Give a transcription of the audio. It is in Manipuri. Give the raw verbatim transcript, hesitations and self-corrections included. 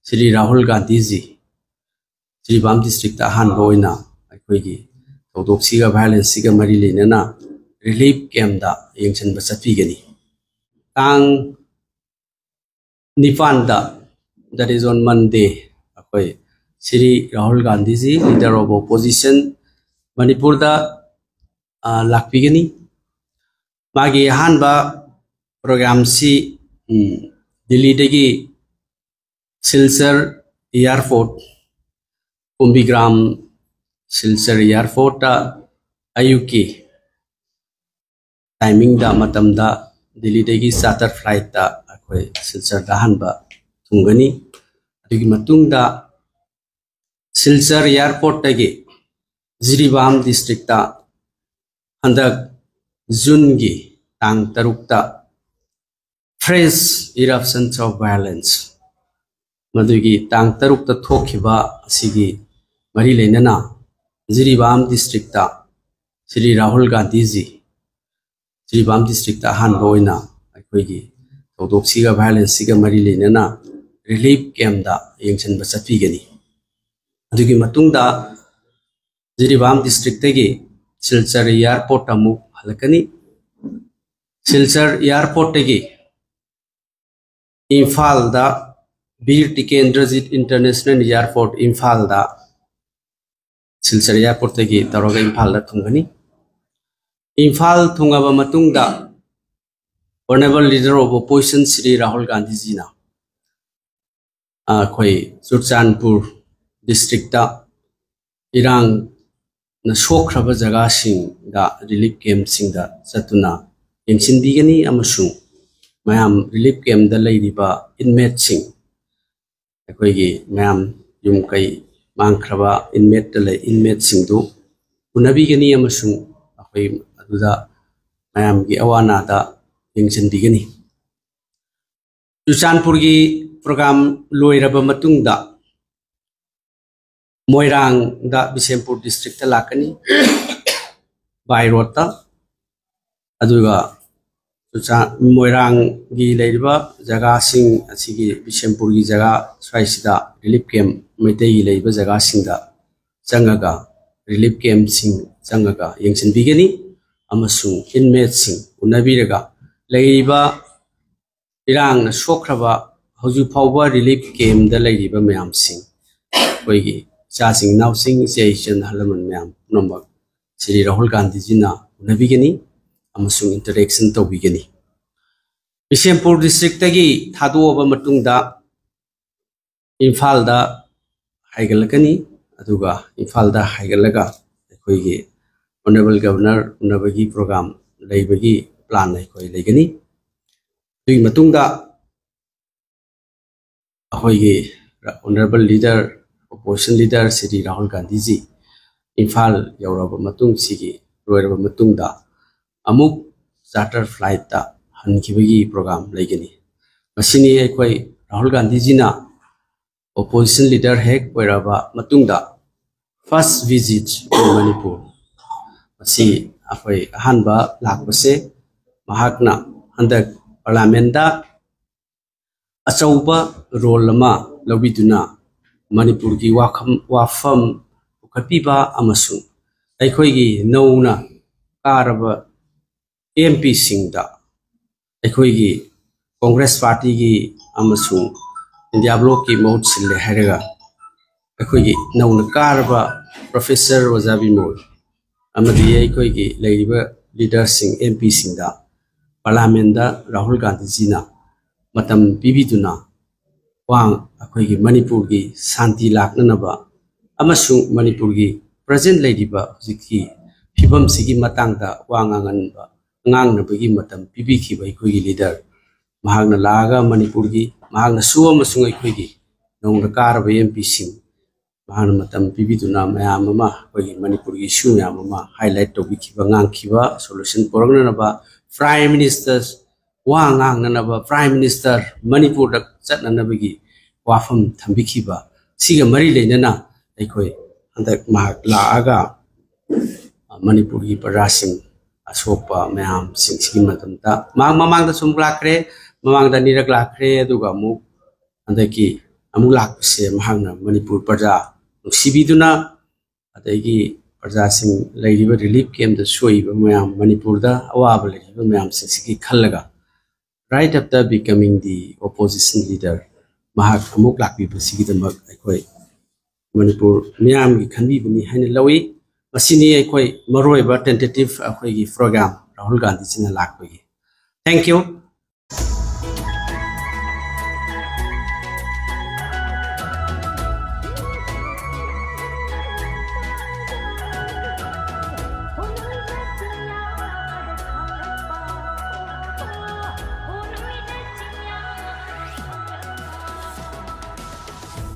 ꯁ꯭ꯔꯤ ꯔꯥꯍꯨꯜ ꯒꯥꯟꯙꯤꯖꯤ ꯖꯤꯔꯤꯕꯥꯝ ꯗꯤꯁꯇ꯭ꯔꯤꯛꯇ ꯑꯍꯥꯟꯕ ꯑꯣꯏꯅ ꯑꯩꯈꯣꯏꯒꯤ ꯊꯧꯗꯣꯛꯁꯤꯒ, ꯚꯥꯏꯑꯣꯂꯦꯟꯁꯁꯤꯒ ꯃꯔꯤ ꯂꯩꯅꯅ ꯔꯤꯂꯤꯐ ꯀꯦꯝꯞꯇ ꯌꯦꯡꯁꯤꯟꯕ ꯆꯠꯄꯤꯒꯅꯤ꯫ ꯇꯥꯡ ꯅꯤꯄꯥꯟꯗ, that is on Monday, ꯑꯩꯈꯣꯏ Shri Rahul ꯒꯥꯟꯙꯤꯖꯤ, leader of opposition, ꯃꯅꯤꯄꯨꯔꯗ, ꯑ, ꯂꯥꯛꯄꯤꯒꯅꯤ꯫ ꯃꯥꯒꯤ ꯑꯍꯥꯟꯕ ꯄ꯭ꯔꯣꯒ꯭ꯔꯥꯝꯁꯤ, ꯎꯝ, ꯗꯤꯜꯂꯤꯗꯒꯤ ꯁꯤꯜꯆꯔ ꯏꯌꯥꯔꯄꯣꯔꯠ, ꯀꯨꯝꯕꯤꯒ꯭ꯔꯥꯝ ꯁꯤꯜꯆꯔ ꯏꯌꯥꯔꯄꯣꯔꯠꯇ ꯑꯌꯨꯛꯀꯤ ꯇꯥꯏꯃꯤꯡꯗ, ꯃꯇꯝꯗ ꯗꯤꯜꯂꯤꯗꯒꯤ ꯆꯥꯔꯇꯔ ꯐ꯭ꯂꯥꯏꯠꯇ ꯑꯩꯈꯣꯏ ꯁꯤꯜꯆꯔꯗ ꯑꯍꯥꯟꯕ ꯊꯨꯡꯒꯅꯤ꯫ ꯑꯗꯨꯒꯤ ꯃꯇꯨꯡꯗ ꯁꯤꯜꯆꯔ ꯏꯌꯥꯔꯄꯣꯔꯠꯇꯒꯤ ꯖꯤꯔꯤꯕꯥꯝ ꯗꯤꯁꯇ꯭ꯔꯤꯛꯇ ꯍꯟꯗꯛ ꯖꯨꯟꯒꯤ ꯇꯥꯡ ꯇꯔꯨꯛꯇ fresh eruptions of violence, ꯃꯗꯨꯒꯤ ꯇꯥꯡ ꯇꯔꯨꯛꯇ ꯊꯣꯛꯈꯤꯕ ꯑꯁꯤꯒꯤ ꯃꯔꯤ ꯂꯩꯅꯅ ꯖꯤꯔꯤꯕꯥꯝ ꯗꯤꯁꯇ꯭ꯔꯤꯛꯇ ꯁ꯭ꯔꯤ ꯔꯥꯍꯨꯜ ꯒꯥꯟꯙꯤꯖꯤ ꯖꯤꯔꯤꯕꯥꯝ ꯗꯤꯁꯇ꯭ꯔꯤꯛꯇ ꯑꯍꯥꯟꯕ ꯑꯣꯏꯅ ꯑꯩꯈꯣꯏꯒꯤ ꯊꯧꯗꯣꯛꯁꯤꯒ, ꯚꯥꯏꯑꯣꯂꯦꯟꯁꯁꯤꯒ ꯃꯔꯤ ꯂꯩꯅꯅ ꯔꯤꯂꯤꯐ ꯀꯦꯝꯞꯇ ꯌꯦꯡꯁꯤꯟꯕ ꯆꯠꯄꯤꯒꯅꯤ꯫ ꯑꯗꯨꯒꯤ ꯃꯇꯨꯡꯗ ꯖꯤꯔꯤꯕꯥꯝ ꯗꯤꯁꯇ꯭ꯔꯤꯛꯇꯒꯤ ꯁꯤꯜꯆꯔ ꯏꯌꯥꯔꯄꯣꯔꯠꯇ ꯑꯃꯨꯛ ꯍꯜꯂꯛꯀꯅꯤ꯫ ꯁꯤꯜꯆꯔ ꯏꯌꯥꯔꯄꯣꯔꯠꯇꯒꯤ ꯏꯝꯐꯥꯜꯗ, ꯕꯤꯔ ꯇꯤꯀꯦꯟꯗ꯭ꯔꯖꯤꯠ ꯏꯟꯇꯔꯅꯦꯁꯅꯦꯜ ꯏꯌꯥꯔꯄꯣꯔꯠ ꯏꯝꯐꯥꯜꯗ, ꯁꯤꯜꯆꯔ ꯏꯌꯥꯔꯄꯣꯔꯠꯇꯒꯤ ꯇꯧꯔꯒ ꯏꯝꯐꯥꯜꯗ ꯊꯨꯡꯒꯅꯤ꯫ ꯏꯝꯐꯥꯜ ꯊꯨꯡꯉꯕ ꯃꯇꯨꯡꯗ Honourable Leader of Opposition Shri Rahul ꯒꯥꯟꯙꯤꯖꯤꯅ ꯑꯩꯈꯣꯏ ꯆꯨꯔꯆꯥꯟꯄꯨꯔ ꯗꯤꯁꯇ꯭ꯔꯤꯛꯇ ꯏꯔꯥꯡꯅ ꯁꯣꯛꯈ꯭ꯔꯕ ꯖꯒꯥꯁꯤꯡꯗ ꯔꯤꯂꯤꯐ ꯀꯦꯝꯞꯁꯤꯡꯗ ꯆꯠꯇꯨꯅ ꯌꯦꯡꯁꯤꯟꯕꯤꯒꯅꯤ ꯑꯃꯁꯨꯡ ꯃꯌꯥꯝ ꯔꯤꯂꯤꯐ ꯀꯦꯝꯞꯇ ꯂꯩꯔꯤꯕ ꯏꯟꯃꯦꯠꯁꯤꯡ, ꯑꯩꯈꯣꯏꯒꯤ ꯃꯌꯥꯝ ꯌꯨꯝ ꯀꯩ ꯃꯥꯡꯈ꯭ꯔꯕ ꯏꯟꯃꯦꯠꯇ ꯂꯩ, ꯏꯟꯃꯦꯠꯁꯤꯡꯗꯨ ꯎꯅꯕꯤꯒꯅꯤ ꯑꯃꯁꯨꯡ ꯑꯩꯈꯣꯏ ꯑꯗꯨꯗ ꯃꯌꯥꯝꯒꯤ ꯑꯋꯥ ꯑꯅꯥꯗ ꯌꯦꯡꯁꯤꯟꯕꯤꯒꯅꯤ꯫ ꯆꯨꯔꯆꯥꯟꯄꯨꯔꯒꯤ ꯄ꯭ꯔꯣꯒ꯭ꯔꯥꯝ ꯂꯣꯏꯔꯕ ꯃꯇꯨꯡꯗ ꯃꯣꯏꯔꯥꯡꯗ, ꯕꯤꯁꯦꯝꯄꯨꯔ ꯗꯤꯁꯇ꯭ꯔꯤꯛꯇ ꯂꯥꯛꯀꯅꯤ, by roadꯇ꯫ ꯑꯗꯨꯒ ꯆꯨꯔꯆꯥꯟ ꯃꯣꯏꯔꯥꯡꯒꯤ ꯂꯩꯔꯤꯕ ꯖꯒꯥꯁꯤꯡ ꯑꯁꯤꯒꯤ ꯕꯤꯁꯦꯝꯄꯨꯔꯒꯤ ꯖꯒꯥ ꯁ꯭ꯋꯥꯏꯁꯤꯗ ꯔꯤꯂꯤꯐ ꯀꯦꯝꯞ ꯃꯩꯇꯩꯒꯤ ꯂꯩꯔꯤꯕ ꯖꯒꯥꯁꯤꯡꯗ ꯆꯪꯉꯒ ꯔꯤꯂꯤꯐ ꯀꯦꯝꯞꯁꯤꯡ ꯆꯪꯉꯒ ꯌꯦꯡꯁꯤꯟꯕꯤꯒꯅꯤ ꯑꯃꯁꯨꯡ ꯏꯟꯃꯦꯠꯁꯤꯡ ꯎꯅꯕꯤꯔꯒ ꯂꯩꯔꯤꯕ ꯏꯔꯥꯡꯅ ꯁꯣꯛꯈ꯭ꯔꯕ ꯍꯧꯖꯤꯛ ꯐꯥꯎꯕ ꯔꯤꯂꯤꯐ ꯀꯦꯝꯞꯇ ꯂꯩꯔꯤꯕ ꯃꯌꯥꯝꯁꯤꯡ, ꯑꯩꯈꯣꯏꯒꯤ ꯏꯆꯥꯁꯤꯡ ꯏꯅꯥꯎꯁꯤꯡ, ꯏꯆꯦ ꯏꯆꯟ ꯑꯍꯜ ꯂꯃꯟ ꯃꯌꯥꯝ ꯄꯨꯝꯅꯃꯛ ꯁ꯭ꯔꯤ ꯔꯥꯍꯨꯜ ꯒꯥꯟꯙꯤꯖꯤꯅ ꯎꯅꯕꯤꯒꯅꯤ ꯑꯃꯁꯨꯡ ꯏꯟꯇꯔꯦꯛꯁꯟ ꯇꯧꯕꯤꯒꯅꯤ꯫ ꯕꯤꯁꯦꯝꯄꯨꯔ ꯗꯤꯁꯇ꯭ꯔꯤꯛꯇꯒꯤ ꯊꯥꯗꯣꯛꯑꯕ ꯃꯇꯨꯡꯗ ꯏꯝꯐꯥꯜꯗ ꯍꯥꯏꯒꯠꯂꯛꯀꯅꯤ꯫ ꯑꯗꯨꯒ ꯏꯝꯐꯥꯜꯗ ꯍꯥꯏꯒꯠꯂꯒ ꯑꯩꯈꯣꯏꯒꯤ ꯑꯣꯅꯔꯦꯕꯜ ꯒꯕꯔꯅꯔ ꯎꯅꯕꯒꯤ ꯄ꯭ꯔꯣꯒ꯭ꯔꯥꯝ ꯂꯩꯕꯒꯤ ꯄ꯭ꯂꯥꯟ ꯑꯩꯈꯣꯏ ꯂꯩꯒꯅꯤ꯫ ꯑꯗꯨꯒꯤ ꯃꯇꯨꯡꯗ ꯑꯩꯈꯣꯏꯒꯤ honourable leader, opposition leader Shri Rahul Gandhiji Imphal ꯌꯧꯔꯕ ꯃꯇꯨꯡ, ꯁꯤꯒꯤ ꯂꯣꯏꯔꯕ ꯃꯇꯨꯡꯗ ꯑꯃꯨꯛ ꯆꯥꯔꯇꯔ ꯐ꯭ꯂꯥꯏꯠꯇ ꯍꯟꯈꯤꯕꯒꯤ ꯄ꯭ꯔꯣꯒ꯭ꯔꯥꯝ ꯂꯩꯒꯅꯤ꯫ ꯃꯁꯤꯅꯤ ꯑꯩꯈꯣꯏ ꯔꯥꯍꯨꯜ ꯒꯥꯟꯙꯤꯖꯤꯅ ꯑꯣꯄꯣꯖꯤꯁꯟ ꯂꯤꯗꯔ ꯍꯦꯛ ꯑꯣꯏꯔꯕ ꯃꯇꯨꯡꯗ first visit to ꯃꯅꯤꯄꯨꯔ꯫ ꯃꯁꯤ ꯑꯩꯈꯣꯏ ꯑꯍꯥꯟꯕ ꯂꯥꯛꯄꯁꯦ ꯃꯍꯥꯛꯅ ꯍꯟꯗꯛ ꯄꯥꯔꯂꯥꯃꯦꯟꯗ ꯑꯆꯧꯕ ꯔꯣꯜ ꯑꯃ ꯂꯧꯕꯤꯗꯨꯅ ꯃꯅꯤꯄꯨꯔꯒꯤ ꯋꯥꯐꯝ, ꯋꯥꯐꯝ ꯄꯨꯈꯠꯄꯤꯕ ꯑꯃꯁꯨꯡ ꯑꯩꯈꯣꯏꯒꯤ ꯅꯧꯅ ꯀꯥꯔꯕ ꯑꯦꯝ ꯄꯤꯁꯤꯡꯗ ꯑꯩꯈꯣꯏꯒꯤ ꯀꯣꯡꯒ꯭ꯔꯦꯁ ꯄꯥꯔꯇꯤꯒꯤ ꯑꯃꯁꯨꯡ ꯏꯟꯗꯤꯌꯥ ꯕ꯭ꯂꯣꯛꯀꯤ ꯃꯍꯨꯠ ꯁꯤꯜꯂꯦ ꯍꯥꯏꯔꯒ ꯑꯩꯈꯣꯏꯒꯤ ꯅꯧꯅ ꯀꯥꯔꯕ ꯄ꯭ꯔꯣꯐꯦꯁꯔ ꯑꯣꯖꯥ ꯕꯤꯃꯣꯜ ꯑꯃꯗꯤ ꯑꯩꯈꯣꯏꯒꯤ ꯂꯩꯔꯤꯕ ꯂꯤꯗꯔꯁꯤꯡ, ꯑꯦꯝ ꯄꯤꯁꯤꯡꯗ ꯄꯥꯔꯂꯥꯃꯦꯟꯗ ꯔꯥꯍꯨꯜ ꯒꯥꯟꯙꯤꯖꯤꯅ ꯃꯇꯝ ꯄꯤꯕꯤꯗꯨꯅ ꯋꯥ ꯑꯩꯈꯣꯏꯒꯤ ꯃꯅꯤꯄꯨꯔꯒꯤ ꯁꯥꯟꯇꯤ ꯂꯥꯛꯅꯅꯕ ꯑꯃꯁꯨꯡ ꯃꯅꯤꯄꯨꯔꯒꯤ ꯄ꯭ꯔꯖꯦꯟ ꯂꯩꯔꯤꯕ ꯍꯧꯖꯤꯛꯀꯤ ꯐꯤꯕꯝꯁꯤꯒꯤ ꯃꯇꯥꯡꯗ ꯋꯥ ꯉꯥꯡꯍꯟꯕ, ꯉꯥꯡꯅꯕꯒꯤ ꯃꯇꯝ ꯄꯤꯕꯤꯈꯤꯕ ꯑꯩꯈꯣꯏꯒꯤ ꯂꯤꯗꯔ, ꯃꯍꯥꯛꯅ ꯂꯥꯛꯑꯒ ꯃꯅꯤꯄꯨꯔꯒꯤ, ꯃꯍꯥꯛꯅꯁꯨ ꯑꯃꯁꯨꯡ ꯑꯩꯈꯣꯏꯒꯤ ꯅꯧꯅ ꯀꯥꯔꯕ ꯑꯦꯝ ꯄꯤꯁꯤꯡ ꯃꯍꯥꯛꯅ ꯃꯇꯝ ꯄꯤꯕꯤꯗꯨꯅ ꯃꯌꯥꯝ ꯑꯃ ꯑꯩꯈꯣꯏꯒꯤ ꯃꯅꯤꯄꯨꯔꯒꯤ ꯏꯁꯨ ꯃꯌꯥꯝ ꯑꯃ ꯍꯥꯏꯂꯥꯏꯠ ꯇꯧꯕꯤꯈꯤꯕ, ꯉꯥꯡꯈꯤꯕ, ꯁꯣꯂꯨꯁꯟ ꯄꯨꯔꯛꯅꯅꯕ, ꯄ꯭ꯔꯥꯏꯝ ꯃꯤꯅꯤꯁꯇꯔ ꯋꯥ ꯉꯥꯡꯅꯅꯕ, ꯄ꯭ꯔꯥꯏꯝ ꯃꯤꯅꯤꯁꯇꯔ ꯃꯅꯤꯄꯨꯔꯗ ꯆꯠꯅꯅꯕꯒꯤ ꯋꯥꯐꯝ ꯊꯝꯕꯤꯈꯤꯕ, ꯁꯤꯒ ꯃꯔꯤ ꯂꯩꯅꯅ ꯑꯩꯈꯣꯏ ꯍꯟꯗꯛ ꯃꯍꯥꯛ ꯂꯥꯛꯑꯒ ꯃꯅꯤꯄꯨꯔꯒꯤ ꯄ꯭ꯔꯖꯥꯁꯤꯡ ꯑꯁꯣꯛꯄ ꯃꯌꯥꯝꯁꯤꯡꯁꯤꯒꯤ ꯃꯇꯝꯗ ꯃꯍꯥꯛ ꯃꯃꯥꯡꯗꯁꯨ ꯑꯃꯨꯛ ꯂꯥꯛꯈ꯭ꯔꯦ, ꯃꯃꯥꯡꯗ ꯑꯅꯤꯔꯛ ꯂꯥꯛꯈ꯭ꯔꯦ, ꯑꯗꯨꯒ ꯑꯃꯨꯛ ꯍꯟꯗꯛꯀꯤ ꯑꯃꯨꯛ ꯂꯥꯛꯄꯁꯦ ꯃꯍꯥꯛꯅ ꯃꯅꯤꯄꯨꯔ ꯄ꯭ꯔꯖꯥ ꯅꯨꯡꯁꯤꯕꯤꯗꯨꯅ, ꯑꯗꯒꯤ ꯄ꯭ꯔꯖꯥꯁꯤꯡ ꯂꯩꯔꯤꯕ ꯔꯤꯂꯤꯐ ꯀꯦꯝꯞꯇ ꯁꯣꯛꯏꯕ ꯃꯌꯥꯝ, ꯃꯅꯤꯄꯨꯔꯗ ꯑꯋꯥꯕ ꯂꯩꯔꯤꯕ ꯃꯌꯥꯝꯁꯤꯡꯁꯤꯒꯤ ꯈꯜꯂꯒ, right after becoming the opposition leader, ꯃꯍꯥꯛ ꯑꯃꯨꯛ ꯂꯥꯛꯄꯤꯕꯁꯤꯒꯤꯗꯃꯛ ꯑꯩꯈꯣꯏ ꯃꯅꯤꯄꯨꯔ ꯃꯤꯌꯥꯝꯒꯤ ꯈꯟꯕꯤꯕꯅꯤ ꯍꯥꯏꯅ ꯂꯧꯏ꯫ ꯃꯁꯤꯅꯤ ꯑꯩꯈꯣꯏ ꯃꯔꯨꯑꯣꯏꯕ ꯇꯦꯟꯇꯦꯇꯤꯚ ꯑꯩꯈꯣꯏꯒꯤ ꯄ꯭ꯔꯣꯒ꯭ꯔꯥꯝ, ꯔꯥꯍꯨꯜ ꯒꯥꯟꯙꯤꯖꯤꯅ ꯂꯥꯛꯄꯒꯤ꯫ Thank you꯫